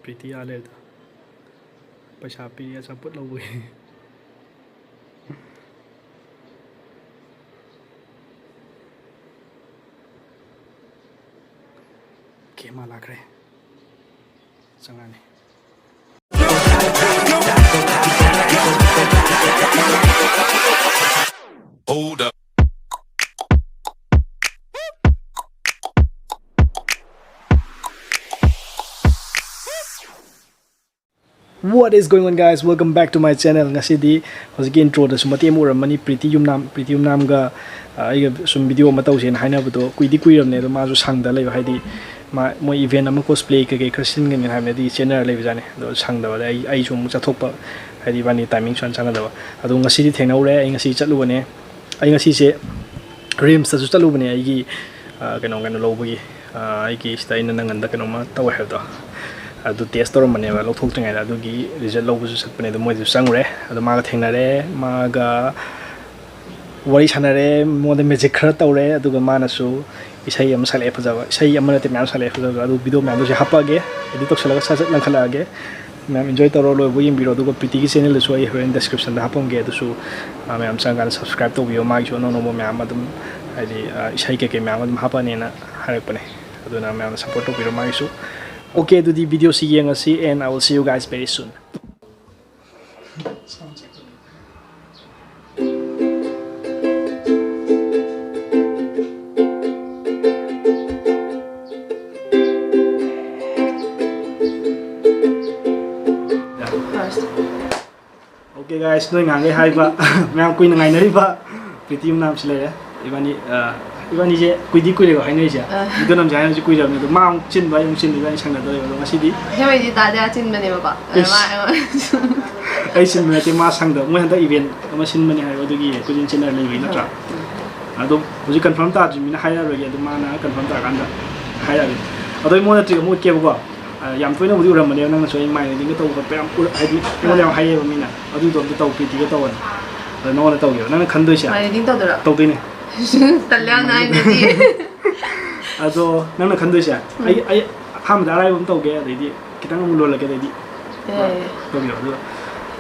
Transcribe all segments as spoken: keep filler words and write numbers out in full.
ꯄ꯭ꯔꯤꯇꯤ ꯑꯥ ꯂꯩꯔꯦꯗ꯫ ꯄꯩꯁꯥ ꯄꯤꯔꯤ ꯑꯆꯥꯄꯣꯠ ꯂꯧꯕꯒꯤ꯫ ꯑꯣꯀꯦ, ꯃꯥ ꯂꯥꯛꯈ꯭ꯔꯦ꯫ ꯆꯪꯉꯛꯑꯅꯤ꯫ Hold up. What is going on, guys? Welcome back to my channel. ꯉꯁꯤꯗꯤ ꯍꯧꯖꯤꯛꯀꯤ introꯗꯁꯨ ꯃꯇꯦꯛ ꯑꯃ ꯎꯔꯝꯃꯅꯤ, ꯄ꯭ꯔꯤꯇꯤ ꯌꯨꯝꯅꯥꯝ, ꯄ꯭ꯔꯤꯇꯤ ꯌꯨꯝꯅꯥꯝꯒ, ꯑ, ꯑꯩꯒ ꯁꯨꯝ video ꯑꯃ ꯇꯧꯁꯦꯅ ꯍꯥꯏꯅꯕꯗꯣ ꯀꯨꯏꯗꯤ ꯀꯨꯏꯔꯕꯅꯦ, ꯑꯗꯣ ꯃꯥꯁꯨ ꯁꯪꯗ ꯂꯩꯕ, ꯍꯥꯏꯗꯤ ꯃꯥ, ꯃꯣꯏ event ꯑꯃ cosplay ꯀꯩꯀꯩ ꯈꯔ ꯁꯤꯟꯒꯅꯤ ꯍꯥꯏꯕꯅꯦ, ꯑꯗꯨꯒꯤ ꯆꯦꯟꯅꯔ ꯂꯩꯕꯖꯥꯠꯅꯦ꯫ ꯑꯗꯣ ꯁꯪꯗꯕꯗ ꯑꯩ, ꯑꯩꯁꯨ ꯑꯃꯨꯛ ꯆꯠꯊꯣꯛꯄ, ꯍꯥꯏꯗꯤ ꯏꯕꯥꯅꯤ timingꯁꯨ ꯌꯥꯝ ꯆꯥꯟꯅꯗꯕ꯫ ꯑꯗꯣ ꯉꯁꯤꯗꯤ ꯊꯦꯡꯅꯧꯔꯦ, ꯑꯩ ꯉꯁꯤ ꯆꯠꯂꯨꯕꯅꯦ꯫ ꯑꯩ ꯉꯁꯤꯁꯦ RIMSꯇꯁꯨ ꯆꯠꯂꯨꯕꯅꯦ, ꯑꯩꯒꯤ, ꯑ, ꯀꯩꯅꯣ, ꯀꯩꯅꯣ ꯂꯧꯕꯒꯤ, ꯑ, ꯑꯩꯒꯤ ꯁꯤꯗ ꯑꯩꯅ ꯅꯪꯒꯟꯗ ꯀꯩꯅꯣꯝꯃ ꯇꯧꯋꯦ ꯍꯥꯏꯕꯗꯣ, ꯑꯗꯨ test ꯇꯧꯔꯝꯕꯅꯦꯕ, ꯂꯧꯊꯣꯛꯇ꯭ꯔꯤꯉꯩꯗ꯫ ꯑꯗꯨꯒꯤ result ꯂꯧꯕꯁꯨ ꯆꯠꯄꯅꯦ꯫ ꯑꯗꯣ ꯃꯣꯏꯗꯁꯨ ꯆꯪꯉꯨꯔꯦ, ꯑꯗꯣ ꯃꯥꯒ ꯊꯦꯡꯅꯔꯦ, ꯃꯥꯒ ꯋꯥꯔꯤ ꯁꯥꯟꯅꯔꯦ, ꯃꯉꯣꯟꯗ magic ꯈꯔ ꯇꯧꯔꯦ, ꯑꯗꯨꯒ ꯃꯥꯅꯁꯨ ꯏꯁꯩ ꯑꯃ ꯁꯛꯂꯛꯑꯦ ꯐꯖꯕ, ꯏꯁꯩ ꯑꯃ ꯅꯠꯇꯦ, ꯃꯌꯥꯝ ꯁꯛꯂꯛꯑꯦ ꯐꯖꯕ꯫ ꯑꯗꯨ video ꯃꯌꯥꯝꯗꯨꯁꯨ ꯍꯥꯞꯄꯛꯑꯒꯦ, edit ꯇꯧꯁꯜꯂꯒ ꯁꯠ ꯁꯠ ꯂꯪꯈꯠꯂꯛꯑꯒꯦ꯫ ꯃꯌꯥꯝ enjoy ꯇꯧꯔꯣ, ꯂꯣꯏꯕ ꯌꯦꯡꯕꯤꯔꯣ꯫ ꯑꯗꯨꯒ ꯄ꯭ꯔꯤꯇꯤꯒꯤ channelꯗꯁꯨ ꯑꯩ ꯍꯣꯔꯦꯟ descriptionꯗ ꯍꯥꯞꯄꯝꯒꯦ, ꯑꯗꯨꯁꯨ, ꯑ, ꯃꯌꯥꯝ ꯆꯪꯉꯀꯥꯟꯗ subscribe ꯇꯧꯕꯤꯌꯣ꯫ ꯃꯥꯒꯤꯁꯨ ꯑꯅꯧ ꯑꯅꯧꯕ ꯃꯌꯥꯝ ꯑꯗꯨꯝ, ꯍꯥꯏꯗꯤ, ꯑ, ꯏꯁꯩ ꯀꯩꯀꯩ ꯃꯌꯥꯝ ꯑꯗꯨꯝ ꯍꯥꯞꯄꯛꯑꯅꯦꯅ ꯍꯥꯏꯔꯛꯄꯅꯦ, ꯑꯗꯨꯅ ꯃꯌꯥꯝꯅ support ꯇꯧꯕꯤꯔꯣ ꯃꯥꯒꯤꯁꯨ꯫ ꯑꯣꯀꯦ, ꯑꯗꯨꯗꯤ videoꯁꯤ ꯌꯦꯡꯉꯁꯤ, and I will see you guys very soon. Okay guys, ꯅꯣꯏ ꯉꯥꯡꯈꯩ ꯍꯥꯏꯕ, ꯃꯌꯥꯝ ꯀꯨꯏꯅ ꯉꯥꯏꯅꯔꯤꯕ ꯄ꯭ꯔꯤꯇꯤ ꯃꯅꯥꯝꯁꯤ ꯂꯩꯔꯦ꯫ ꯏꯕꯥꯅꯤ, ꯑ, ꯏꯕꯥꯅꯤꯁꯦ ꯀꯨꯏꯗꯤ ꯀꯨꯏꯔꯦꯀꯣ ꯍꯥꯏꯅꯔꯤꯁꯦ꯫ ꯑ꯫ Video ꯅꯝꯁꯦ ꯍꯥꯏꯅꯕꯁꯦ ꯀꯨꯏꯔꯕꯅꯤ, ꯑꯗꯣ ꯃꯥ ꯑꯃꯨꯛ ꯆꯤꯟꯕ, ꯑꯩ ꯑꯃꯨꯛ ꯆꯤꯟꯕ, ꯏꯕꯥꯅꯤ ꯁꯪꯅꯗꯧꯔꯦꯕ꯫ ꯑꯗꯣ ꯉꯁꯤꯗꯤ ꯑꯁꯦꯡꯕꯩꯗꯤ ꯗꯥꯗꯤ ꯌꯥꯝ ꯆꯤꯟꯕꯅꯦꯕꯀꯣ꯫ ꯑꯗꯣ ꯏꯁ꯫ ꯃꯥ ꯑꯩꯉꯣꯟꯗ ꯑꯩ ꯆꯤꯟꯕ ꯅꯠꯇꯦ, ꯃꯥ ꯁꯪꯗꯕ꯫ ꯃꯣꯏ ꯍꯟꯗꯛ event ꯑꯃ ꯁꯤꯟꯕꯅꯦ ꯍꯥꯏꯕ, ꯑꯗꯨꯒꯤ ꯀꯣꯏꯆꯦꯟ ꯆꯦꯟꯅꯔ ꯂꯩꯕꯩ ꯅꯠꯇ꯭ꯔꯥ? ꯎꯝ꯫ ꯑꯗꯣ ꯍꯧꯖꯤꯛ confirm ꯇꯥꯗ꯭ꯔꯤꯕꯅꯤꯅ ꯍꯥꯏꯔꯛꯑꯔꯣꯏꯒꯦ, ꯑꯗꯣ ꯃꯥꯅ confirm ꯇꯥꯔꯀꯥꯟꯗ ꯍꯥꯏꯔꯛꯑꯒꯦ꯫ ꯑꯗꯣ ꯑꯩꯉꯣꯟꯗ trick ꯑꯃ ꯎꯠꯀꯦꯕꯀꯣ꯫ ꯑ, ꯌꯥꯝ ꯇꯣꯏꯅꯕꯨꯗꯤ ꯎꯔꯝꯕꯅꯦꯕ, ꯅꯪꯅꯁꯨ ꯑꯩ ꯃꯥꯏ readingꯒ ꯇꯧꯕ ꯈꯣꯠꯄ ꯌꯥꯝ ꯎꯔ-, ꯍꯥꯏꯗꯤ ꯑꯩꯉꯣꯟꯗ ꯌꯥꯝ ꯍꯥꯏꯌꯦꯕ ꯃꯤꯅ, "ꯑꯗꯨ ꯇꯧ, ꯑꯗꯨ ꯇꯧ, ꯄ꯭ꯔꯤꯇꯤꯒ ꯇꯧꯑꯣꯅ"꯫ ꯑꯗꯣ ꯅꯉꯣꯟꯗ ꯇꯧꯒꯦꯕ꯫ ꯅꯪꯅ ꯈꯟꯗꯣꯏꯁꯦ? ꯃꯥꯏ reading ꯇꯧꯗꯣꯏꯔꯣ? ꯇꯧꯗꯣꯏꯅꯦ꯫ ꯇꯜꯂꯦ ꯌꯥꯝꯅ ꯑꯩꯅꯗꯤ꯫ ꯑꯗꯣ ꯅꯪꯅ ꯈꯟꯗꯣꯏꯁꯦ, ꯎꯝ꯫ ꯑꯩ, ꯑꯩ ꯑꯍꯥꯟꯕꯗ ꯑꯔꯥꯏꯕ ꯑꯃ ꯇꯧꯒꯦ, ꯑꯗꯩꯗꯤ ꯈꯤꯇꯪ ꯑꯃꯨꯛ ꯂꯣꯜꯂꯛꯀꯦ, ꯑꯗꯩꯗꯤ ꯌꯥꯏ꯫ ꯇꯧꯕꯤꯔꯣ꯫ ꯑꯗꯨꯒ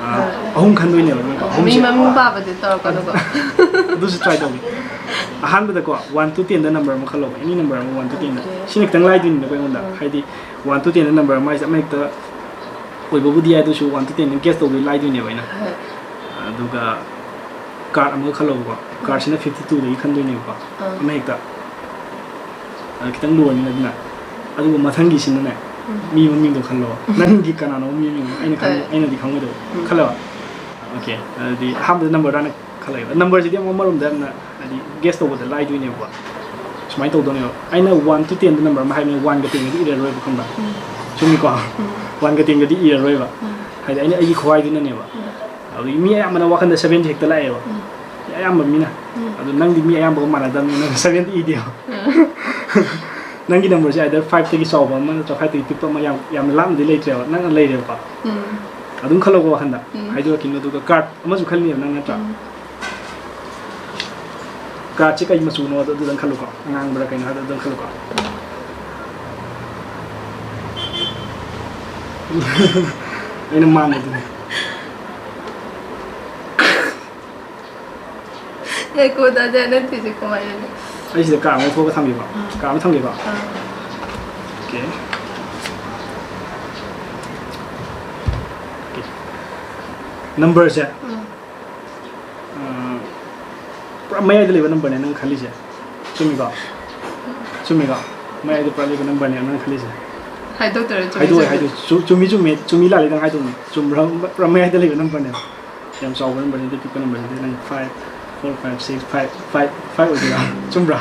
ꯑ, ꯑꯍꯨꯝ ꯈꯟꯗꯣꯏꯅꯦꯕ ꯅꯪ ꯃꯤ ꯑꯍꯨꯝꯁꯦ꯫ ꯃꯃꯤꯡ ꯄꯥꯕꯗꯤ ꯇꯧꯔꯛꯀꯅꯨꯀꯣ꯫ ꯑꯗꯨꯁꯨ try ꯇꯧꯒꯦ꯫ ꯑꯍꯥꯟꯕꯗꯀꯣ, one to ten the number ꯑꯃ ꯈꯜꯂꯣꯕ, any number ꯑꯃ, one to ten the. Okay. ꯁꯤꯅ ꯈꯤꯇꯪ ꯂꯥꯏꯗꯣꯏꯅꯤꯅꯀꯣ ꯑꯩꯉꯣꯟꯗ꯫ ꯎꯝ. ꯍꯥꯏꯗꯤ, one to ten the number ꯑꯃ ꯍꯥꯏꯁꯦ ꯑꯃ ꯍꯦꯛꯇ ꯑꯣꯏꯕꯕꯨꯗꯤ ꯌꯥꯏ, ꯑꯗꯨꯁꯨ one to ten the guess ꯇꯧꯕꯗꯤ ꯂꯥꯏꯗꯣꯏꯅꯦꯕ ꯑꯩꯅ꯫ ꯍꯣꯏ꯫ ꯑꯗꯨꯒ card ꯑꯃꯒ ꯈꯜꯂꯣꯕꯀꯣ꯫ Card ꯁꯤꯅ fifty two ꯗꯒꯤ ꯈꯟꯗꯣꯏꯅꯦꯕꯀꯣ꯫ ꯑꯥ. ꯑꯃ ꯍꯦꯛꯇ꯫ ꯑꯗꯨ ꯈꯤꯇꯪ ꯂꯨꯔꯅꯤꯅ ꯑꯗꯨꯅ꯫ ꯑꯗꯨꯒ ꯃꯊꯪꯒꯤꯁꯤꯅꯅꯦ, ꯎꯝ. ꯃꯤ ꯃꯃꯤꯡꯗꯣ ꯈꯜꯂꯣ꯫ ꯅꯪꯒꯤ ꯀꯅꯥꯅꯣ ꯃꯤ ꯃꯃꯤꯡ? ꯑꯩꯅ ꯈꯪ-, ꯍꯣꯏ. ꯑꯩꯅꯗꯤ ꯈꯪꯉꯣꯏꯗꯕ꯫ ꯎꯝ. ꯈꯜꯂꯣ꯫ Okay, ꯑꯗꯨꯗꯤ ꯑꯍꯥꯟꯕꯗ number ꯗꯣ ꯍꯥꯟꯅ ꯈꯜꯂꯒꯦ꯫ Number ꯁꯤꯗꯤ ꯑꯃꯨꯛ ꯑꯃꯔꯣꯝꯗ ꯌꯥꯝꯅ, ꯍꯥꯏꯗꯤ, guess ꯇꯧꯕꯗ ꯂꯥꯏꯗꯣꯏꯅꯦꯕꯀꯣ꯫ ꯁꯨꯃꯥꯏꯅ ꯇꯧꯗꯣꯏꯅꯦꯕ꯫ ꯑꯩꯅ one to ten the number ꯑꯃ ꯍꯥꯏꯕꯅꯤ, one ꯒ ten ꯒꯗꯤ ꯏꯔꯔꯣꯏꯕ, ꯈꯪꯕ꯭ꯔꯥ? ꯎꯝ. ꯆꯨꯝꯃꯤꯀꯣ? ꯎꯝ. One ꯒ ten ꯒꯗꯤ ꯏꯔꯔꯣꯏꯕ꯫ ꯎꯝ. ꯍꯥꯏꯗꯤ, ꯑꯩꯅ ꯑꯩꯒꯤ ꯈꯨꯍꯥꯏꯗꯨꯅꯅꯦꯕ꯫ ꯎꯝ. ꯑꯗꯨꯒꯤ ꯃꯤ ꯑꯌꯥꯝꯕꯅ ꯋꯥꯈꯟꯗ seven ꯁꯦ ꯍꯦꯛꯇ ꯂꯥꯛꯑꯦꯕ꯫ ꯎꯝ. ꯃꯤ ꯑꯌꯥꯝꯕ ꯃꯤꯅ꯫ ꯎꯝ. ꯑꯗꯨ ꯅꯪꯗꯤ ꯃꯤ ꯑꯌꯥꯝꯕꯒ ꯃꯥꯟꯅꯗꯕꯅꯤꯅ ꯅꯪ seven ꯗꯤ ꯏꯗꯦꯕ꯫ ꯎꯝ. ꯅꯪꯒꯤ number ꯁꯦ either five ꯇꯒꯤ ꯆꯥꯎꯕ ꯑꯃ ꯅꯠꯇ꯭ꯔꯒ five ꯇꯒꯤ ꯄꯤꯛꯄ ꯑꯃ, ꯌꯥꯝ, ꯌꯥꯝꯅ ꯂꯥꯞꯅꯗꯤ ꯂꯩꯇ꯭ꯔꯦꯕ, ꯅꯪꯅ ꯂꯩꯔꯦꯕꯀꯣ꯫ ꯎꯝ. ꯑꯗꯨꯝ ꯈꯜꯂꯣꯀꯣ ꯋꯥꯈꯟꯗ꯫ ꯎꯝ. ꯍꯥꯏꯗꯣꯔꯛꯈꯤꯅꯨ, ꯑꯗꯨꯒ card ꯑꯃꯁꯨ ꯈꯜꯂꯤꯅꯦꯕ ꯅꯪ, ꯅꯠꯇ꯭ꯔꯥ? ꯎꯝ. Card ꯁꯦ ꯀꯩ ꯃꯆꯨꯅꯣ ꯑꯗꯨ ꯑꯗꯨꯗꯪ ꯈꯜꯂꯨꯀꯣ꯫ ꯑꯉꯥꯡꯕꯔꯥ ꯀꯩꯅꯣ ꯍꯥꯏꯗꯣ ꯑꯗꯨꯗꯪ ꯈꯜꯂꯨꯀꯣ꯫ ꯑꯩꯅ ꯃꯥꯟꯕꯗꯨꯅꯤ꯫ ꯉꯥꯏꯈꯣ, ꯗꯥ ꯖꯌꯥꯅꯟ, ꯁꯤꯁꯦ ꯀꯃꯥꯏꯅꯅꯣ? ꯑꯩ ꯁꯤꯗ card ꯑꯃ ꯂꯧꯊꯣꯛꯑꯒ ꯊꯝꯒꯦꯀꯣ꯫ ꯎꯝ. Card ꯑꯃ ꯊꯝꯒꯦꯀꯣ꯫ ꯑꯥ. Okay꯫ Okay꯫ Number ꯁꯦ, ꯎꯝ. ꯑ, ꯄꯨꯔꯥ ꯃꯌꯥꯏꯗ ꯂꯩꯕ number ꯅꯦ ꯅꯪ ꯈꯜꯂꯤꯁꯦ꯫ ꯆꯨꯝꯃꯤꯀꯣ? ꯆꯨꯝꯃꯤꯀꯣ? ꯃꯌꯥꯏꯗ ꯄꯨꯔꯥ ꯂꯩꯕ number ꯅꯦ ꯅꯪ ꯈꯜꯂꯤꯁꯦ꯫ ꯍꯥꯏꯗꯣꯛꯇꯣꯏꯔꯣ? ꯆꯨꯝꯃꯤ ꯍꯥꯏꯗꯣꯛꯑꯣꯏ, ꯆꯨꯝꯃꯤ? ꯍꯥꯏꯗꯣꯛꯑꯣꯏ꯫ ꯆꯨ-, ꯆꯨꯝꯃꯤ, ꯆꯨꯝꯃꯤ, ꯆꯨꯝꯃꯤ ꯂꯥꯜꯂꯤꯗꯪ ꯍꯥꯏꯗꯣꯛꯑꯣ꯫ ꯆꯨꯝꯕ꯭ꯔꯥ? ꯄꯨꯔꯥ ꯃꯌꯥꯏꯗ ꯂꯩꯕ number ꯅꯦ꯫ ꯌꯥꯝ ꯆꯥꯎꯕ number ꯅꯠꯇꯦ, ꯄꯤꯛꯄ number ꯅꯠꯇꯦ꯫ ꯅꯪ five, four, five, six, five, five, five ꯑꯣꯏꯗꯣꯏꯔꯥ? ꯆꯨꯝꯕ꯭ꯔꯥ?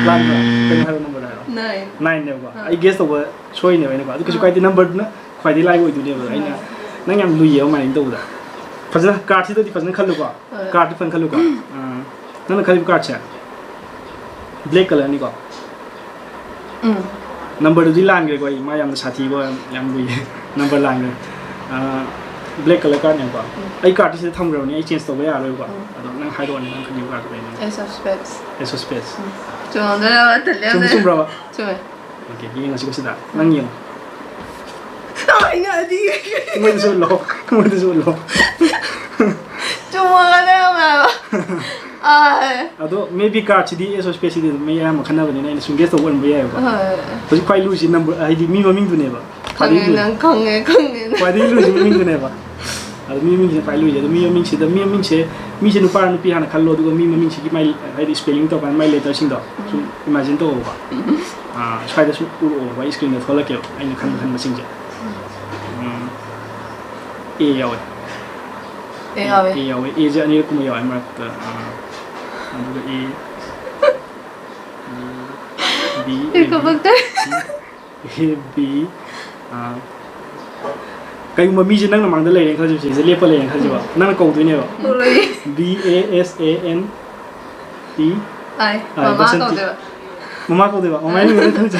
ꯂꯥꯟꯕ꯭ꯔꯥ? ꯀꯩꯅꯣ ꯍꯥꯏꯕ number ꯗꯣ ꯍꯥꯏꯔꯣ꯫ Nine. Nine ꯅꯦꯕꯀꯣ꯫ ꯑꯥ. ꯑꯩ guess ꯇꯧꯕ ꯁꯣꯏꯅꯦꯕ ꯑꯩꯅꯀꯣ꯫ ꯑꯗꯨ ꯀꯩꯁꯨ ꯑꯥ. ꯀꯥꯏꯗꯦ, number ꯗꯨꯅ ꯈ꯭ꯋꯥꯏꯗꯒꯤ ꯂꯥꯏꯕ ꯑꯣꯏꯗꯣꯏꯅꯦꯕ꯫ ꯑꯩꯅ, ꯍꯣꯏ. ꯅꯪ ꯌꯥꯝ ꯂꯨꯏꯌꯦꯕ ꯑꯗꯨꯃꯥꯏꯅ ꯇꯧꯕꯗ꯫ ꯐꯖꯅ card ꯁꯤꯗꯗꯤ ꯐꯖꯅ ꯈꯜꯂꯨꯀꯣ꯫ ꯍꯣꯏ. Card ꯇꯨ ꯐꯖꯅ ꯈꯜꯂꯨꯀꯣ꯫ ꯑꯥ, ꯅꯪꯅ ꯈꯜꯂꯤꯕ card ꯁꯦ black colour ꯅꯤꯀꯣ꯫ ꯎꯝ. Number ꯗꯨꯗꯤ ꯂꯥꯟꯈ꯭ꯔꯦꯀꯣ ꯑꯩ, ꯃꯥ ꯌꯥꯝꯅ ꯁꯥꯊꯤꯕ, ꯌꯥꯝ, ꯌꯥꯝ ꯂꯨꯏꯌꯦ꯫ Number ꯂꯥꯟꯈ꯭ꯔꯦ꯫ ꯑꯥ, black colour card ꯅꯦꯕꯀꯣ꯫ ꯎꯝ. ꯑꯩ card ꯇꯤ ꯁꯤꯗ ꯊꯝꯈ꯭ꯔꯕꯅꯤ, ꯑꯩ change ꯇꯧꯕ ꯌꯥꯔꯣꯏꯕꯀꯣ꯫ ꯎꯝ. ꯑꯗꯣ ꯅꯪ ꯍꯥꯏꯔꯛꯑꯣꯅꯦ, ꯅꯪ ꯈꯟꯅꯤꯡꯕ card ꯗꯣ ꯀꯩꯅꯣ? Ace of spades. Ace of spades꯫ ꯎꯝ. ꯆꯨꯝꯃꯝꯗꯣꯏꯔꯕ? ꯇꯜꯂꯦ ꯆꯨꯝꯗꯤ ꯌꯥꯝꯅ꯫ ꯆꯨꯝꯕ꯭ꯔꯕ? ꯆꯨꯝꯃꯦ. Okay, ꯌꯦꯡꯉꯁꯤꯀꯣ ꯁꯤꯗ꯫ ꯅꯪ ꯌꯦꯡꯉꯣ꯫ ꯑꯩꯅ ꯑꯗꯤ ꯃꯣꯏꯗꯁꯨ ꯎꯠꯂꯣ꯫ ꯃꯣꯏꯗꯁꯨ ꯎꯠꯂꯣ꯫ ꯆꯨꯝꯃꯒ ꯂꯩꯔꯝꯃꯦ ꯍꯥꯏꯕ꯫ ꯑꯥꯏ꯫ ꯑꯗꯣ maybe cardꯁꯤꯗꯤ ace of spadeꯁꯤꯗꯤ ꯑꯗꯨꯝ ꯃꯤ ꯑꯌꯥꯝꯕ ꯈꯟꯅꯕꯅꯤꯅ ꯑꯩꯅ ꯁꯨꯝ guess ꯇꯧꯕ ꯑꯣꯏꯔꯝꯕ ꯌꯥꯏꯑꯕꯀꯣ꯫ ꯍꯣꯏ꯫ ꯍꯧꯖꯤꯛ ꯈ꯭ꯋꯥꯏ ꯂꯨꯔꯤꯁꯤ number, ꯍꯥꯏꯗꯤ ꯃꯤ ꯃꯃꯤꯡꯗꯨꯅꯦꯕ꯫ ꯈ꯭ꯋꯥꯏꯗꯒꯤ ꯈꯪꯉꯦ, ꯂꯨꯔꯤꯁꯦ꯫ ꯅꯪ ꯈꯪꯉꯦ, ꯈꯪꯉꯦ ꯅꯪ꯫ ꯈ꯭ꯋꯥꯏꯗꯒꯤ ꯂꯨꯔꯤꯁꯦ ꯃꯃꯤꯡꯗꯨꯅꯦꯕ꯫ ꯑꯗꯣ ꯃꯤ ꯃꯃꯤꯡꯁꯤꯅ ꯈ꯭ꯋꯥꯏ ꯂꯨꯔꯤꯁꯦ꯫ ꯑꯗꯣ ꯃꯤ ꯃꯃꯤꯡꯁꯦ, ꯃꯤꯁꯦ ꯅꯨꯄꯥꯔ ꯅꯨꯄꯤ ꯍꯥꯟꯅ ꯈꯜꯂꯣ, ꯑꯗꯨꯒ ꯃꯤ ꯃꯃꯤꯡꯁꯤꯒꯤ ꯃꯥꯏ, ꯍꯥꯏꯗꯤ spelling ꯇꯧꯀꯥꯟꯗ ꯃꯥꯏ letterꯁꯤꯡꯗꯣ ꯁꯨꯝ imagine ꯇꯧꯑꯣꯕ꯫ ꯑꯥ, ꯁ꯭ꯋꯥꯏꯗ ꯁꯨꯝ ꯎꯔꯛꯑꯣꯕ, ꯑꯩ screenꯗ ꯊꯣꯛꯂꯛꯀꯦꯕ ꯑꯩꯅ ꯈꯟꯕ ꯈꯟꯕꯁꯤꯡꯁꯦ꯫ ꯎꯝ, A ꯌꯥꯎꯋꯦ꯫ ꯑꯦ ꯌꯥꯎꯋꯦ꯫ A ꯌꯥꯎꯋꯦ꯫ Aꯁꯦ ꯑꯅꯤꯔꯛ ꯀꯨꯝꯕ ꯌꯥꯎꯋꯦ ꯃꯔꯛꯇ꯫ ꯑꯥ, ꯑꯗꯨꯒ A, B, ꯑꯩ ꯀꯞꯄꯛꯇꯣꯔꯦ꯫ A, B, ꯑꯥ, ꯀꯩꯒꯨꯝꯕ ꯃꯤꯁꯦ ꯅꯪꯅ ꯃꯥꯡꯗ ꯂꯩꯔꯦꯅ ꯈꯜꯂꯁꯤ, ꯁꯤꯁꯦ ꯂꯦꯞꯄ ꯂꯩꯔꯦꯅ ꯈꯜꯂꯁꯤꯕ, ꯅꯪꯅ ꯀꯧꯗꯣꯏꯅꯦꯕ꯫ ꯎꯔꯣꯏꯌꯦ꯫ B A S A N T꯫ ꯑꯥꯏ꯫ ꯑꯥꯏ, ꯃꯃꯥ ꯕꯁꯟꯇꯤ꯫ ꯀꯧꯗꯣꯏꯕ꯫ ꯃꯃꯥ ꯀꯧꯗꯣꯏꯕ, ꯃꯃꯥ ꯃꯤꯡ ꯑꯣꯏꯅ ꯈꯜꯂꯁꯦ꯫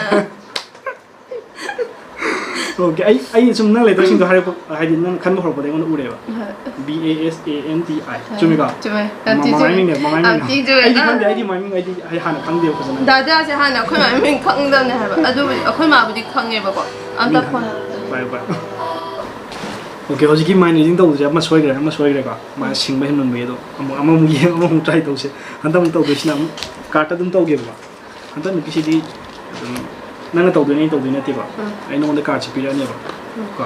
OK, ꯑꯩ, ꯑꯩ ꯁꯨꯝ ꯅꯪ letterꯁꯤꯡꯗꯣ ꯍꯥꯏꯔꯛꯄ, ꯍꯥꯏꯗꯤ ꯅꯪ ꯈꯟꯕ ꯍꯧꯔꯛꯄꯗ ꯑꯩꯉꯣꯟꯗ ꯎꯔꯦꯕ꯫ ꯍꯣꯏ꯫ B A S A N T I꯫ ꯆꯨꯝꯃꯤꯀꯣ? ꯆꯨꯝꯃꯦ꯫ ꯃ-, ꯌꯥꯝ ꯊꯤ ꯃꯃꯥꯏ ꯆꯨꯝꯃꯦ꯫ ꯃꯤꯡꯅꯦꯕ, ꯃꯃꯥꯏ ꯌꯥꯝ ꯃꯤꯡꯅꯦꯕ꯫ ꯊꯤ ꯆꯨꯝꯃꯦ꯫ ꯑꯩꯗꯤ ꯅꯪ ꯈꯪꯗꯦ, ꯑꯩꯗꯤ ꯃꯃꯤꯡ ꯑꯩꯗꯤ ꯑꯩ ꯍꯥꯟꯅ ꯈꯪꯗꯦꯕ ꯐꯖꯅ꯫ ꯗꯥꯗꯥꯁꯦ ꯍꯥꯟꯅ ꯑꯩꯈꯣꯏ ꯃꯥꯒꯤ ꯃꯤꯡ ꯈꯪꯗꯕꯅꯦ ꯍꯥꯏꯕ꯫ ꯑꯗꯨꯕꯨꯗꯤ ꯑꯩꯈꯣꯏ ꯃꯥꯕꯨꯗꯤ ꯈꯪꯉꯦꯕꯀꯣ꯫ ꯑꯝꯇ ꯃꯤꯡ phone꯫ ꯄꯥꯏꯌꯨ, ꯄꯥꯏꯌꯨ꯫ OK, ꯍꯧꯖꯤꯛꯀꯤ mind reading ꯇꯧꯕꯁꯦ ꯑꯃ ꯁꯣꯏꯈ꯭ꯔꯦ, ꯑꯃ ꯁꯣꯏꯈ꯭ꯔꯦꯀꯣ꯫ ꯃꯥ ꯁꯤꯡꯕ ꯍꯦꯟꯃꯟꯕꯒꯤ꯫ ꯑꯗꯣ ꯑꯃꯨꯛ, ꯑꯃꯃꯨꯛ ꯌꯦꯡ, ꯑꯃꯃꯨꯛ try ꯇꯧꯁꯦ꯫ ꯍꯟꯗꯛ ꯑꯃꯨꯛ ꯇꯧꯗꯣꯏꯁꯤꯅ ꯑꯃꯨꯛ cardꯇ ꯑꯗꯨꯝ ꯇꯧꯒꯦꯕꯀꯣ꯫ ꯍꯟꯗꯛ ꯅꯨꯄꯤꯁꯤꯗꯤ ꯑꯗꯨꯝ ꯅꯪꯅ ꯇꯧꯗꯣꯏꯅꯦ, ꯑꯩ ꯇꯧꯗꯣꯏ ꯅꯠꯇꯦꯕ꯫ ꯎꯝ꯫ ꯑꯩ ꯅꯉꯣꯟꯗ cardꯁꯦ ꯄꯤꯔꯛꯑꯅꯦꯕ꯫ ꯎꯝ꯫ ꯀꯣ,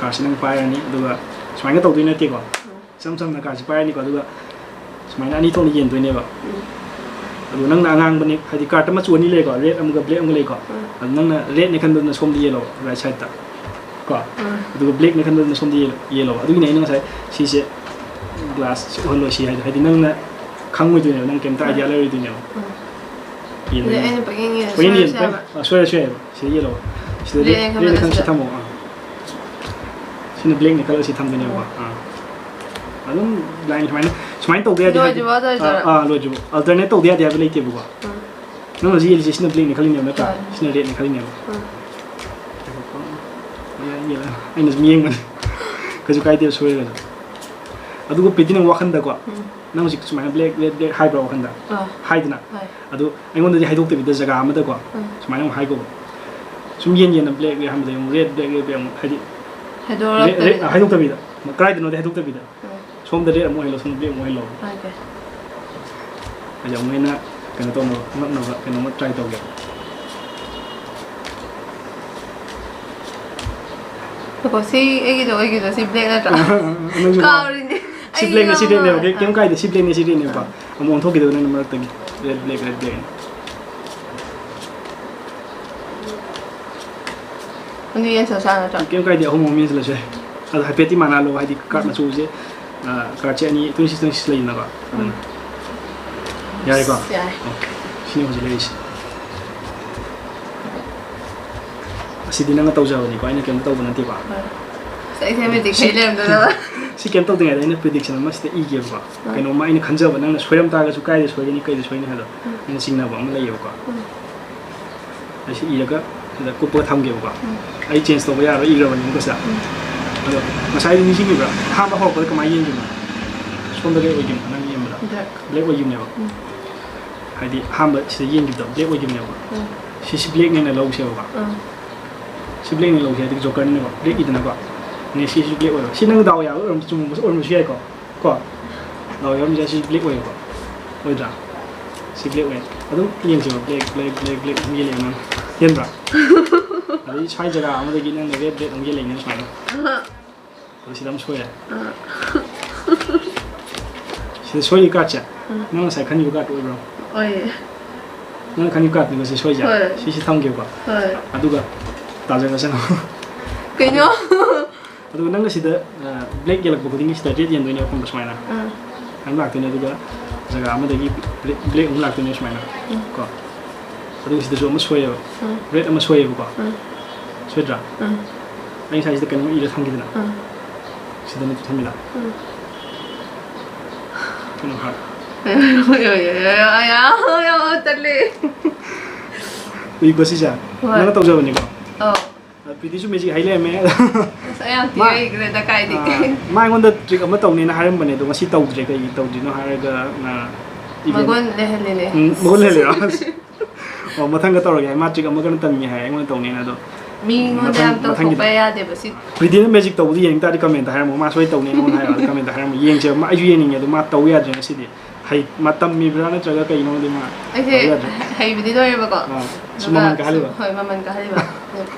cardꯁꯦ ꯅꯪ ꯄꯥꯏꯔꯅꯤ, ꯑꯗꯨꯒ ꯁꯨꯃꯥꯏꯅ ꯇꯧꯗꯣꯏ ꯅꯠꯇꯦꯀꯣ꯫ ꯏꯆꯝ ꯆꯝꯅ cardꯁꯦ ꯄꯥꯏꯔꯅꯤꯀꯣ, ꯑꯗꯨꯒ ꯁꯨꯃꯥꯏꯅ ꯑꯅꯤ ꯊꯣꯛꯅ ꯌꯦꯟꯗꯣꯏꯅꯦꯕ꯫ ꯑꯗꯨ ꯅꯪꯅ ꯑꯉꯥꯡꯕꯅꯤ, ꯍꯥꯏꯗꯤ cardꯇ ꯃꯆꯨ ꯑꯅꯤ ꯂꯩꯀꯣ, red ꯑꯃꯒ black ꯑꯃꯒ ꯂꯩꯀꯣ꯫ ꯑꯗꯨ ꯅꯪꯅ redꯅꯦ ꯈꯟꯕꯗꯨꯅ ꯁꯣꯝꯗ ꯌꯦꯜꯂꯣ, right sideꯇ ꯀꯣ꯫ ꯑꯗꯨꯒ blackꯅꯦ ꯈꯟꯕꯗꯨꯅ ꯁꯣꯝꯗ ꯌꯦꯜꯂꯣ, ꯌꯦꯜꯂꯣ꯫ ꯑꯗꯨꯒꯤꯅꯦ ꯑꯩꯅ ꯉꯁꯥꯏ ꯁꯤꯁꯦ glass ꯁꯤ ꯎꯍꯜꯂꯣ ꯁꯤ ꯍꯥꯏꯗꯣ, ꯍꯥꯏꯗꯤ ꯅꯪꯅ ꯈꯪꯉꯣꯏꯗꯣꯏꯅꯦꯕ, ꯅꯪ ꯀꯩꯝꯇ idea ꯂꯩꯔꯣꯏꯗꯣꯏꯅꯦꯕ꯫ ꯑꯗꯨꯗꯤ ꯑꯩꯅ ꯄꯪꯌꯦꯡ ꯌꯦꯡꯉ ꯄꯪꯌꯦꯡ ꯁꯣꯏꯔꯁꯨ ꯌꯦꯡ-, ꯌꯥꯕ꯫ ꯑ, ꯁꯣꯏꯔꯁꯨ ꯌꯥꯏꯌꯦꯕ꯫ ꯁꯤꯗ ꯌꯦꯜꯂꯣ꯫ ꯁꯤꯗ Black black, ꯈꯟꯕ blackꯅꯦ ꯈꯟꯕ ꯁꯤ ꯅꯠꯇ꯭ꯔꯥ? ꯊꯝꯃꯣ꯫ ꯑꯥ꯫ ꯁꯤꯅ blackꯅꯦ ꯈꯜꯂꯒ ꯁꯤ ꯊꯝꯗꯣꯏꯅꯦꯕꯀꯣ꯫ ꯑꯥ꯫ ꯑꯗꯨꯝ line ꯁꯨꯃꯥꯏꯅ, ꯁꯨꯃꯥꯏꯅ ꯇꯧꯗ ꯌꯥꯗꯦ ꯍꯥꯏꯕ-, ꯂꯣꯏꯗ꯭ꯔꯤꯕꯣ ꯑꯗꯨ ꯑꯣꯏꯗꯣꯏꯔꯣ? ꯑꯥ, ꯑꯥ, ꯂꯣꯏꯗ꯭ꯔꯤꯕꯣ꯫ Alternate ꯇꯧꯗ ꯌꯥꯗꯦ ꯍꯥꯏꯕ ꯂꯩꯇꯦꯕꯀꯣ꯫ ꯅꯪ ꯍꯧꯖꯤꯛ ꯌꯦꯜꯂꯤꯁꯦ ꯁꯤꯅ blackꯅꯦ ꯈꯜꯂꯤꯅꯦꯕ ꯅꯠꯇ꯭ꯔꯥ? ꯍꯣꯏ꯫ ꯁꯤꯅ redꯅꯦ ꯈꯜꯂꯤꯅꯦꯕ꯫ ꯎꯝ꯫ ꯌꯦꯜꯂ-, ꯌꯦꯜꯂ-, ꯑꯩꯅ ꯁꯨꯝ ꯌꯦꯡꯕꯅꯦ꯫ ꯀꯩꯁꯨ ꯀꯥꯏꯗꯦ ꯁꯣꯏꯔꯒꯁꯨ꯫ ꯑꯗꯨꯒ pattern ꯑꯃ ꯋꯥꯈꯟꯗꯀꯣ꯫ ꯎꯝ꯫ ꯅꯪ ꯍꯧꯖꯤꯛ ꯁꯨꯃꯥꯏꯅ black, red, black ꯍꯥꯏꯕ꯭ꯔꯥ ꯋꯥꯈꯟꯗ? ꯑꯥ꯫ ꯍꯥꯏꯗꯅ? ꯍꯣꯏ꯫ ꯑꯗꯨ ꯑꯩꯉꯣꯟꯗꯗꯤ ꯍꯥꯏꯗꯣꯛꯇꯕꯤꯗ ꯖꯒꯥ ꯑꯃꯗꯀꯣ꯫ ꯎꯝ꯫ ꯁꯨꯃꯥꯏꯅ ꯑꯃꯨꯛ ꯍꯥꯏꯈꯣꯕ꯫ ꯁꯨꯝ ꯌꯦꯟ ꯌꯦꯟꯅ black red ꯑꯍꯥꯟꯕꯗ ꯑꯃꯨꯛ red, black, red, black ꯑꯃꯨꯛ ꯍꯥꯏꯗꯤ red, red, ꯍꯥꯏꯗꯣꯛꯇꯕꯤꯗ ꯀꯗꯥꯏꯗꯅꯣꯗꯤ ꯍꯥꯏꯗꯣꯛꯇꯕꯤꯗ ꯁꯣꯝꯗ red ꯑꯃꯨꯛ ꯍꯩꯜꯂꯣ, ꯁꯣꯝꯗ black ꯑꯃꯨꯛ ꯍꯩꯜꯂꯣ꯫ ꯑꯩꯁꯦ ꯑꯃꯨꯛ ꯍꯦꯟꯅ ꯀꯩꯅꯣ ꯇꯧꯅꯕ, ꯉꯛꯅꯕ ꯀꯩꯅꯣꯝꯃ try ꯇꯧꯒꯦ꯫ ꯉꯥꯏꯈꯣ, ꯁꯤ ꯑꯩꯒꯤꯗꯣ, ꯑꯩꯒꯤꯗꯣ ꯁꯤ black ꯅꯠꯇ꯭ꯔꯣ? ꯅꯪꯁꯨ ꯀꯥꯎꯔꯤꯅꯦ꯫ ꯁꯤ blackꯅꯦ, ꯁꯤ redꯅꯦꯕ꯫ ꯑꯩ ꯀꯩꯝ ꯀꯥꯏꯗꯦ, ꯁꯤ blackꯅꯦ, ꯁꯤ redꯅꯦꯕ꯫ ꯑꯥ꯫ ꯑꯃꯨꯛ ꯑꯣꯟꯊꯣꯛꯈꯤꯗꯣꯏꯅꯦ ꯅꯪꯅ ꯃꯔꯛꯇꯒꯤ꯫ Red, black, red, black꯫ ꯑꯅꯤ ꯌꯦꯟꯁꯜꯂꯁꯨ ꯌꯥ ꯅꯠꯇ꯭ꯔꯣ? ꯀꯩꯝ ꯀꯥꯏꯗꯦ, ꯑꯍꯨꯝ ꯑꯍꯨꯝ ꯌꯦꯟꯁꯤꯜꯂꯁꯨ ꯌꯥꯏ꯫ ꯑꯗꯣ ꯍꯥꯏꯐꯦꯠꯇꯤ ꯃꯥꯟꯅꯍꯜꯂꯣ, ꯍꯥꯏꯗꯤ card ꯎꯝ꯫ ꯃꯆꯨꯁꯦ, ꯑ, cardꯁꯦ ꯑꯅꯤ, twenty six, twenty six ꯂꯩꯗꯅꯀꯣ꯫ ꯑꯗꯨꯅ꯫ ꯎꯝ꯫ ꯌꯥꯔꯦꯀꯣ? ꯌꯥꯔꯦ꯫ Okay꯫ ꯁꯤꯅꯤ ꯍꯧꯖꯤꯛ ꯂꯩꯔꯤꯁꯦ꯫ ꯑꯁꯤꯗꯤ ꯅꯪꯅ ꯇꯧꯖꯕꯅꯤꯀꯣ, ꯑꯩꯅ ꯀꯩꯝꯇ ꯇꯧꯕ ꯅꯠꯇꯦꯀꯣ꯫ ꯍꯣꯏ꯫ ꯑꯁ, ꯑꯩꯁꯦ magic ꯁꯤ, ꯍꯩ ꯂꯩꯔꯝꯗꯅꯕ꯫ ꯁꯤ ꯀꯩꯝ ꯇꯧꯗ꯭ꯔꯤꯉꯩꯗ ꯑꯩꯅ prediction ꯑꯃ ꯁꯤꯗ ꯏꯒꯦꯕꯀꯣ꯫ ꯑꯥ꯫ ꯀꯩꯅꯣꯝꯃ ꯑꯩꯅ ꯈꯟꯖꯕ, ꯅꯪꯅ ꯁꯣꯏꯔꯝ ꯇꯥꯔꯒꯁꯨ ꯀꯥꯏꯗ ꯁꯣꯏꯒꯅꯤ, ꯀꯩꯗ ꯁꯣꯏꯅꯤ ꯍꯥꯏꯕꯗꯣ ꯎꯝ꯫ ꯅꯪꯅ ꯆꯤꯡꯅꯕ ꯑꯃ ꯂꯩꯌꯦꯕꯀꯣ꯫ ꯎꯝ꯫ ꯑꯩ ꯁꯤ ꯏꯔꯒ ꯁꯤꯗ ꯀꯨꯞꯄꯒ ꯊꯝꯒꯦꯕꯀꯣ꯫ ꯎꯝ꯫ ꯑꯩ change ꯇꯧꯕ ꯌꯥꯔꯣꯏ, ꯏꯈ꯭ꯔꯕꯅꯤꯅꯀꯣ ꯁꯤꯗ꯫ ꯎꯝ꯫ ꯑꯗꯣ ꯉꯁꯥꯏ ꯅꯤꯡꯁꯤꯡꯉꯤꯕ꯭ꯔꯥ? ꯑꯍꯥꯟꯕ ꯍꯧꯔꯛꯄꯗ ꯀꯃꯥꯏꯅ ꯌꯦꯡꯈꯤꯕꯅꯣ? ꯁꯣꯝꯗ red ꯑꯣꯏꯈꯤꯕꯅꯣ, ꯅꯪ ꯌꯦꯡꯕꯗ? Black꯫ Black ꯑꯣꯏꯈꯤꯕꯅꯦꯕ꯫ ꯎꯝ꯫ ꯍꯥꯏꯗꯤ ꯑꯍꯥꯟꯕ ꯁꯤꯗ ꯌꯦꯡꯈꯤꯕꯗꯣ black ꯑꯣꯏꯈꯤꯕꯅꯦꯕ꯫ ꯎꯝ꯫ ꯁꯤ, ꯁꯤ blackꯅꯦꯅ ꯂꯧꯁꯦꯕꯀꯣ꯫ ꯎꯝ꯫ ꯁꯤ blackꯅꯦ ꯂꯧꯁꯦ ꯍꯥꯏꯗꯤ jokerꯅꯤꯅꯀꯣ꯫ Black ꯏꯗꯅꯀꯣ꯫ Next ꯁꯤꯁꯨ black ꯑꯣꯏꯕ꯫ ꯁꯤ ꯅꯪ ꯗꯥꯎ ꯌꯥꯕ ꯑꯣꯏꯔꯝ-, ꯆꯨꯝꯕꯁꯨ ꯑꯣꯏꯔꯝꯕꯁꯨ ꯌꯥꯏꯀꯣ꯫ ꯀꯣ? ꯗꯥꯎ ꯌꯥꯕ ꯌꯥꯏ, ꯁꯤ black ꯑꯣꯏꯌꯦꯕ꯫ ꯑꯣꯏꯗ꯭ꯔꯥ? ꯁꯤ black ꯑꯣꯏꯌꯦ꯫ ꯑꯗꯨꯝ ꯌꯦꯡꯁꯦꯕ꯫ Black, black, black, black ꯑꯗꯨꯝ ꯌꯦꯜꯂꯛꯑꯦ ꯅꯪ꯫ ꯍꯦꯟꯕ꯭ꯔꯥ? ꯑꯗꯩ ꯁ꯭ꯋꯥꯏ ꯖꯒꯥ ꯑꯃꯗꯒꯤ ꯅꯪꯅ red, black ꯑꯃ ꯌꯦꯜꯂꯛꯏꯅꯦ ꯁꯨꯃꯥꯏꯅ꯫ ꯑꯍ꯫ ꯑꯗꯣ ꯁꯤꯗ ꯑꯃ ꯁꯣꯏꯔꯦ꯫ ꯑꯥ꯫ ꯁꯤꯗ ꯁꯣꯏꯔꯤ cardꯁꯦ, ꯎꯝ꯫ ꯅꯪ ꯉꯁꯥꯏ ꯈꯟꯈꯤꯕ card ꯑꯣꯏꯕ꯭ꯔꯣ? ꯑꯣꯏꯌꯦ꯫ ꯅꯪ ꯈꯟꯈꯤꯕ cardꯅꯤꯀꯣ ꯁꯤ ꯁꯣꯏꯁꯦ? ꯍꯣꯏ꯫ ꯁꯤꯁꯤ ꯊꯝꯒꯦꯀꯣ꯫ ꯍꯣꯏ꯫ ꯑꯗꯨꯒ ꯇꯥꯖꯔꯁꯅꯨ꯫ ꯀꯩꯅꯣ? ꯑꯗꯨꯒ ꯅꯪꯅ ꯁꯤꯗ, ꯑ, black ꯌꯦꯜꯂꯛꯄ ꯈꯨꯗꯤꯡꯒꯤ ꯁꯤꯗ red ꯌꯦꯟꯗꯣꯏꯅꯦꯕ ꯈꯪꯕ꯭ꯔꯥ ꯁꯨꯃꯥꯏꯅ꯫ ꯎꯝ꯫ ꯑꯗꯨꯝ ꯂꯥꯛꯇꯣꯏꯅꯦ, ꯑꯗꯨꯒ ꯖꯒꯥ ꯑꯃꯗꯒꯤ black, black ꯑꯃꯨꯛ ꯂꯥꯛꯇꯣꯏꯅꯦ ꯁꯨꯃꯥꯏꯅ꯫ ꯎꯝ꯫ ꯀꯣ? ꯑꯗꯨꯒ ꯁꯤꯗꯁꯨ ꯑꯃ ꯁꯣꯏꯌꯦꯕ꯫ ꯎꯝ꯫ Red ꯑꯃ ꯁꯣꯏꯌꯦꯕꯀꯣ꯫ ꯎꯝ꯫ ꯁꯣꯏꯗ꯭ꯔꯥ? ꯎꯝ꯫ ꯑꯩ ꯉꯁꯥꯏ ꯁꯤꯗ ꯀꯩꯅꯣꯝ ꯏꯔ ꯊꯝꯈꯤꯗꯅ꯫ ꯎꯝ꯫ ꯁꯤꯗ ꯅꯠꯇꯦ ꯊꯝꯃꯤꯗ꯫ ꯎꯝ꯫ ꯀꯩꯅꯣ heart꯫ ꯑꯣꯏ, ꯑꯣꯏ, ꯑꯣꯏ, ꯑꯣꯏ, ꯑꯌꯥ, ꯌꯥꯝ ꯇꯜꯂꯦ꯫ ꯎꯏꯀꯣ ꯁꯤꯁꯦ? ꯍꯣꯏ꯫ ꯅꯪꯅ ꯇꯧꯖꯕꯅꯤꯀꯣ? ꯑꯧ꯫ ꯑ, ꯄ꯭ꯔꯤꯇꯤꯁꯨ magic ꯍꯩ ꯂꯩꯔꯝꯃꯦ꯫ ꯑꯁ, ꯑꯩ ꯌꯥꯝ ꯊꯤ ꯃꯥ-, ꯍꯩꯈ꯭ꯔꯦꯗ, ꯀꯥꯏꯗꯒꯤ꯫ ꯑ, ꯃꯥ ꯑꯩꯉꯣꯟꯗ trick ꯑꯃ ꯇꯧꯅꯦꯅ ꯍꯥꯏꯔꯝꯕꯅꯦ, ꯑꯗꯣ ꯉꯁꯤ ꯇꯧꯗ꯭ꯔꯦ꯫ ꯀꯩꯒꯤ ꯇꯧꯗ꯭ꯔꯤꯅꯣ ꯍꯥꯏꯔꯒ, ꯑ, event ꯃꯒꯨꯟ ꯂꯩꯍꯜꯂꯤꯅꯦ꯫ ꯎꯝ, ꯃꯒꯨꯟ ꯂꯩꯍꯜꯂꯤꯔꯣ? ꯑꯣ, ꯃꯊꯪꯒ ꯇꯧꯔꯒꯦ ꯍꯥꯏ꯫ ꯃꯥ ꯇ꯭ꯔꯤꯛ ꯑꯃ ꯀꯟꯅ ꯇꯝꯃꯤ ꯍꯥꯏ, ꯑꯩꯉꯣꯟꯗ ꯇꯧꯅꯦꯅ꯫ ꯑꯗꯣ ꯃꯤꯉꯣꯟꯗ ꯃꯊꯪ- ꯌꯥꯝ ꯇꯧꯊꯣꯛꯄ ꯃꯊꯪꯒꯤꯗ- ꯌꯥꯗꯦꯕ ꯁꯤ꯫ ꯄ꯭ꯔꯤꯇꯤꯅ ꯃꯦꯖꯤꯛ ꯇꯧꯕꯗꯤ ꯌꯦꯡ ꯇꯥꯔꯗꯤ ꯀꯃꯦꯟꯇ ꯍꯥꯏꯔꯝꯃꯣ꯫ ꯃꯥ ꯁꯣꯏ ꯇꯧꯅꯤ ꯑꯩꯉꯣꯟꯗ ꯍꯥꯏꯔꯛꯑꯣ, ꯀꯃꯦꯟꯇ ꯍꯥꯏꯔꯝꯃꯣ꯫ ꯌꯦꯡꯁꯦꯕ, ꯃꯥ- ꯑꯩꯁꯨ ꯌꯦꯡꯅꯤꯡꯉꯦ꯫ ꯑꯗꯣ ꯃꯥ ꯇꯧ ꯌꯥꯗ꯭ꯔꯦ ꯉꯁꯤꯗꯤ꯫ ꯍꯩ- ꯃꯥ ꯇꯝꯃꯤꯕ꯭ꯔꯥ ꯅꯠꯇ꯭ꯔꯒ ꯀꯩꯅꯣꯗꯤ ꯃꯥ ꯑꯩꯁꯦ ꯇꯧ ꯌꯥꯗ꯭ꯔꯦ꯫ ꯍꯩꯕꯗꯤ ꯂꯣꯏꯔꯦꯕꯀꯣ꯫ ꯑꯥ, ꯁꯨꯝ ꯑꯗꯨꯒ ꯃꯃꯜ ꯀꯥꯍꯜꯂꯤꯕ꯫ ꯍꯣꯏ, ꯃꯃꯜ ꯀꯥꯍꯜꯂꯤꯕ꯫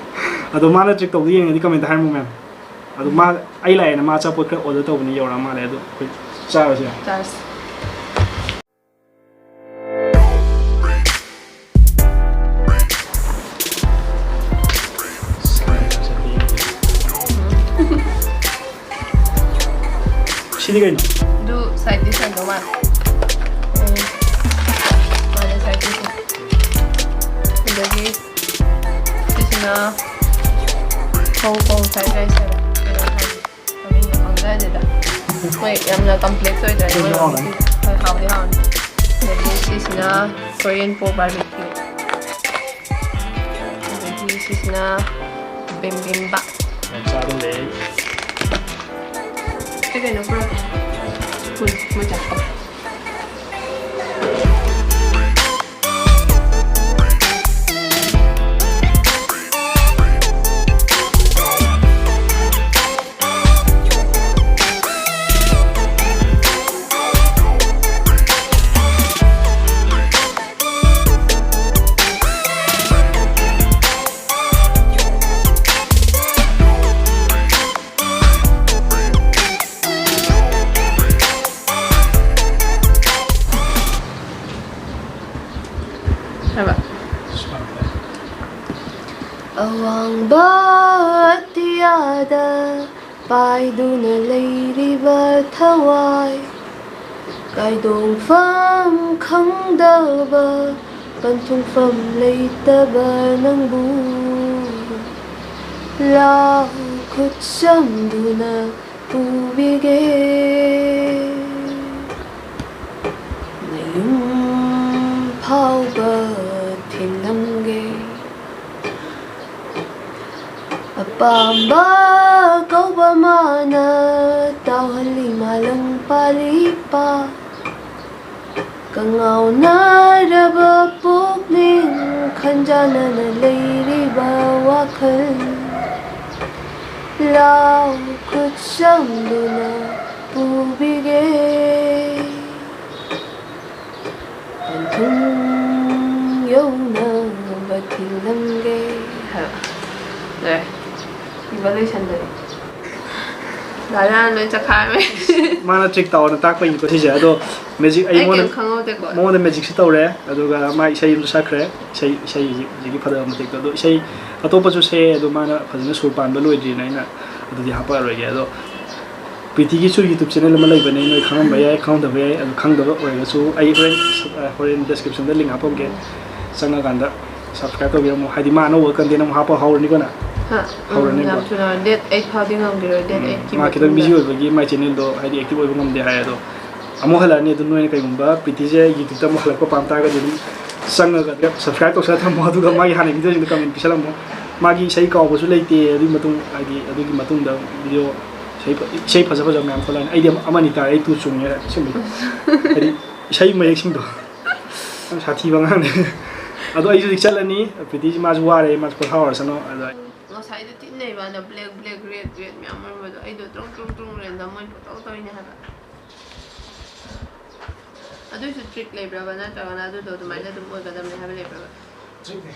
ꯑꯗꯣ ꯃꯥꯅ ꯇ꯭ꯔꯤꯛ ꯇꯧꯕꯗꯤ ꯌꯦꯡꯉꯗꯤ ꯀꯃꯦꯟꯇ ꯍꯥꯏꯔꯝꯃꯣ ꯃꯌꯥꯝ꯫ ꯑꯗꯣ ꯃꯥ- ꯑꯩ ꯂꯥꯛꯑꯦꯅ ꯃꯥ ꯑꯆꯥꯄꯣꯠ ꯈꯔ ꯑꯣꯔꯗꯔ ꯇꯧꯕꯅꯤ, ꯌꯧꯔꯛꯑ ꯃꯥꯜꯂꯦ꯫ ꯑꯗꯣ ꯑꯩꯈꯣꯏ ꯆꯥꯔꯁꯦ꯫ ꯆꯥꯔꯁꯤ꯫ ꯁꯤꯗꯤ ꯀꯩꯅꯣ? ꯑꯗꯨ ꯁꯥꯏꯠ ꯗꯤꯁ ꯑꯣꯏꯔꯝꯗꯧ ꯃꯥꯜꯂꯦ꯫ ꯎꯝ꯫ ꯃꯥꯅꯦ, ꯁꯥꯏꯠ ꯗꯤꯁ꯫ ꯑꯗꯒꯤ ꯁꯤꯁꯤꯅ ꯍꯣꯡ ꯀꯣꯡ ꯐ꯭ꯔꯥꯏ ꯔꯥꯏꯁ ꯍꯥꯏꯕ ꯀꯩꯅꯣ ꯍꯥꯏ꯫ ꯃꯃꯤꯡꯗꯣ ꯈꯪꯖꯗꯦꯗ꯫ ꯍꯣꯏ, ꯌꯥꯝꯅ ꯀꯝꯄ꯭ꯂꯦꯛꯁ ꯑꯣꯏꯗ꯭ꯔꯦ꯫ ꯑꯗꯨꯁꯨ ꯍꯥꯎꯕꯅꯤ꯫ ꯍꯣꯏ, ꯍꯥꯎꯗꯤ ꯍꯥꯎꯅꯤ꯫ ꯑꯗꯒꯤ ꯁꯤꯁꯤꯅ ꯀꯣꯔꯤꯌꯟ ꯄꯣ ꯕꯥꯔꯕꯤꯀ꯭ꯌꯨ꯫ ꯑꯗꯒꯤ ꯁꯤꯁꯤꯅ ꯕꯤꯝꯕꯤꯝꯕꯥꯞ꯫ ꯌꯥꯝ ꯆꯥꯗꯧ ꯂꯩ꯫ ꯁꯤ ꯀꯩꯅꯣ ꯄꯨꯔꯛꯀꯦ꯫ ꯐꯨꯜ, ꯃꯣꯏ ꯆꯠꯄ꯫ ꯍꯥꯏꯕ꯫ ꯑꯋꯥꯡꯕ ꯑꯇꯤꯌꯥꯗ ꯄꯥꯏꯗꯨꯅ ꯂꯩꯔꯤꯕ ꯊꯋꯥꯏ, ꯀꯥꯏꯗꯣꯡꯐꯝ ꯈꯪꯗꯕ, ꯄꯟꯊꯨꯡꯐꯝ ꯂꯩꯇꯕ ꯅꯪꯕꯨ ꯂꯥꯎ ꯈꯨꯠ ꯆꯝꯗꯨꯅ ꯄꯨꯕꯤꯒꯦ꯫ ꯃꯌꯨꯝ ꯐꯥꯎꯕ ꯊꯤꯜꯂꯝꯒꯦ꯫ ꯑꯄꯥꯝꯕ ꯀꯧꯕ ꯃꯥꯅ ꯇꯥꯎꯍꯜꯂꯤ ꯃꯥꯂꯪ ꯄꯥꯜꯂꯤ ꯄꯥ꯫ ꯀꯉꯥꯎꯅꯔꯕ ꯄꯨꯛꯅꯤꯡ ꯈꯟꯖꯥꯟꯅꯅ ꯂꯩꯔꯤꯕ ꯋꯥꯈꯜ ꯂꯥꯎ ꯈꯨꯠꯁꯝꯗꯨꯅ ꯄꯨꯕꯤꯒꯦ꯫ ꯄꯟꯊꯨꯡ ꯌꯧꯅꯕ ꯊꯤꯡꯂꯝꯒꯦ ꯍꯥꯏꯕ꯫ ꯂꯣꯏꯔꯦ꯫ ꯏꯕ ꯂꯣꯏꯁꯟꯗꯔꯤ꯫ ꯗꯥꯗꯥꯅ ꯂꯣꯏ ꯆꯈꯥꯏꯔꯝꯃꯦ꯫ ꯃꯥꯅ ꯇ꯭ꯔꯤꯛ ꯇꯧꯑꯣꯅ ꯇꯥꯛꯄꯩꯅꯤꯀꯣ ꯁꯤꯁꯦ꯫ ꯑꯗꯣ ꯃꯦꯖꯤꯛ ꯑꯩ ꯑꯩ ꯃꯉꯣꯟꯗ ꯀꯩꯝ ꯈꯪꯍꯧꯗꯦꯀꯣ꯫ ꯃꯉꯣꯟꯗ ꯃꯦꯖꯤꯛꯁꯨ ꯇꯧꯔꯦ, ꯑꯗꯨꯒ ꯃꯥ ꯏꯁꯩ ꯑꯃꯁꯨ ꯁꯛꯈ꯭ꯔꯦ꯫ ꯏꯁꯩ ꯏꯁꯩ ꯍꯧꯖꯤꯛ ꯍꯧꯖꯤꯛꯀꯤ ꯐꯖꯕ ꯃꯇꯦꯛꯇꯣ꯫ ꯑꯗꯣ ꯏꯁꯩ ꯑꯇꯣꯞꯄꯁꯨ ꯁꯛꯑꯦ, ꯑꯗꯣ ꯃꯥꯅ ꯐꯖꯅ ꯁꯨꯔ ꯄꯥꯟꯕ ꯂꯣꯏꯗ꯭ꯔꯤꯅ ꯑꯩꯅ ꯑꯗꯨꯗꯤ ꯍꯥꯞꯄꯛꯑꯔꯣꯏꯒꯦ꯫ ꯑꯗꯣ ꯄ꯭ꯔꯤꯇꯤꯒꯤꯁꯨ YouTube ꯆꯦꯅꯦꯜ ꯑꯃ ꯂꯩꯕꯅꯦ, ꯅꯣꯏ ꯈꯪꯉꯝꯕ ꯌꯥꯏ, ꯈꯪꯉꯝꯗꯕ ꯌꯥꯏ꯫ ꯑꯗꯨ ꯈꯪꯗꯕ ꯑꯣꯏꯔꯒꯁꯨ ꯑꯩ ꯍꯣꯔꯦꯟ, ꯑ, ꯍꯣꯔꯦꯟ ꯗꯦꯁꯀ꯭ꯔꯤꯞꯁꯟꯗ ꯂꯤꯡ ꯍꯥꯞꯄꯝꯒꯦ, ꯆꯪꯉꯀꯥꯟꯗ ꯁꯕꯁꯀ꯭ꯔꯥꯏꯕ ꯇꯧꯕꯤꯔꯝꯃꯣ꯫ ꯍꯥꯏꯗꯤ ꯃꯥ ꯑꯅꯧꯕ ꯀꯟꯇꯦꯟ ꯑꯃ ꯍꯥꯞꯄ ꯍꯧꯔꯅꯤꯀꯣꯅ꯫ ꯍꯥ, ꯎꯝ, ꯍꯧꯔꯅꯤꯀꯣ꯫ ꯌꯥꯝ ꯊꯨꯅ, ꯗꯦꯠ ꯑꯩꯠ ꯐꯥꯎꯗꯤ ꯉꯝꯈꯤꯔꯣꯏ, ꯗꯦꯠ ꯎꯝ, ꯑꯩꯠꯀꯤ ꯃꯥ ꯈꯤꯇꯪ ꯃꯇꯨꯡꯗ꯫ ꯕꯤꯖꯤ ꯑꯣꯏꯕꯒꯤ ꯃꯥꯏ ꯆꯦꯅꯦꯜꯗꯣ ꯍꯥꯏꯗꯤ ꯑꯦꯛꯇꯤꯚ ꯑꯣꯏꯕ ꯉꯝꯗꯦ ꯍꯥꯏ꯫ ꯑꯗꯣ ꯑꯃꯨꯛ ꯍꯜꯂꯛꯑꯅꯤ꯫ ꯑꯗꯨ ꯅꯣꯏꯅ ꯀꯩꯒꯨꯝꯕ ꯄ꯭ꯔꯤꯇꯤꯁꯦ YouTubeꯇ ꯑꯃꯨꯛ ꯍꯜꯂꯛꯄ ꯄꯥꯝ ꯇꯥꯔꯒꯗꯤ ꯑꯗꯨꯝ ꯆꯪꯉꯒ ꯁꯕꯁꯀ꯭ꯔꯥꯏꯕ ꯇꯧꯁꯜꯂ ꯊꯝꯃꯣ, ꯑꯗꯨꯒ ꯃꯥꯒꯤ ꯍꯥꯟꯅ ꯚꯤꯗꯤꯑꯣꯁꯤꯡꯗꯣ ꯀꯃꯦꯟ ꯄꯤꯁꯜꯂꯝꯃꯣ꯫ ꯃꯥꯒꯤ ꯏꯁꯩ ꯀꯥꯎꯕꯁꯨ ꯂꯩꯇꯦ꯫ ꯑꯗꯨꯒꯤ ꯃꯇꯨꯡ, ꯍꯥꯏꯗꯤ ꯑꯗꯨꯒꯤ ꯃꯇꯨꯡꯗ ꯚꯤꯗꯤꯑꯣ ꯏꯁꯩ ꯐ-, ꯏꯁꯩ ꯐꯖ ꯐꯖꯕ ꯃꯌꯥꯝ ꯊꯣꯛꯂꯛꯑꯅꯤ꯫ ꯑꯩꯗꯤ ꯑꯃ-, ꯑꯃꯅꯤ ꯇꯥꯔꯦ, ꯑꯩ ꯇꯨ ꯆꯨꯡꯉꯦ ꯑꯁꯦꯡꯕꯩ꯫ ꯍꯥꯏꯗꯤ ꯏꯁꯩ ꯃꯌꯦꯛꯁꯤꯡꯗꯣ ꯌꯥꯝ ꯁꯥꯊꯤꯕ ꯑꯉꯥꯡꯅꯦ꯫ ꯑꯗꯣ ꯑꯩꯁꯨ ꯍꯧꯖꯤꯛ ꯆꯠꯂꯅꯤ꯫ ꯄ꯭ꯔꯤꯇꯤꯁꯤ ꯃꯥꯁꯨ ꯋꯥꯔꯦ, ꯃꯥꯁꯨ ꯄꯣꯊꯥꯍꯧꯔꯁꯅꯨ꯫ ꯑꯗꯣ ꯉꯁꯥꯏꯗꯣ ꯊꯤꯅ ꯅꯩꯕ ꯋꯥꯅꯦ, ꯕ꯭ꯂꯦꯛ ꯕ꯭ꯂꯦꯛ ꯔꯦꯗ ꯔꯦꯗ ꯃꯌꯥꯝ ꯑꯣꯏꯔꯝꯕꯗꯣ꯫ ꯑꯩꯗꯣ ꯇ꯭ꯔꯨꯡ ꯇ꯭ꯔꯨꯡ ꯇ꯭ꯔꯨꯡ ꯔꯦꯟꯗꯝ ꯑꯣꯏꯅ ꯄꯪꯇꯧ ꯇꯧꯔꯤꯅꯦ ꯍꯥꯏꯕ꯫ ꯑꯗꯨꯏꯁꯨ ꯇ꯭ꯔꯤꯛ ꯂꯩꯕ꯭ꯔꯕ, ꯅꯠꯇ꯭ꯔꯒꯅ ꯑꯗꯨꯗꯣ ꯑꯗꯨꯃꯥꯏꯅ ꯑꯗꯨꯝ ꯑꯣꯏꯒꯗꯕꯅꯦ ꯍꯥꯏꯕ ꯂꯩꯕ꯭ꯔꯕ? ꯇ꯭ꯔꯤꯛꯅꯦ꯫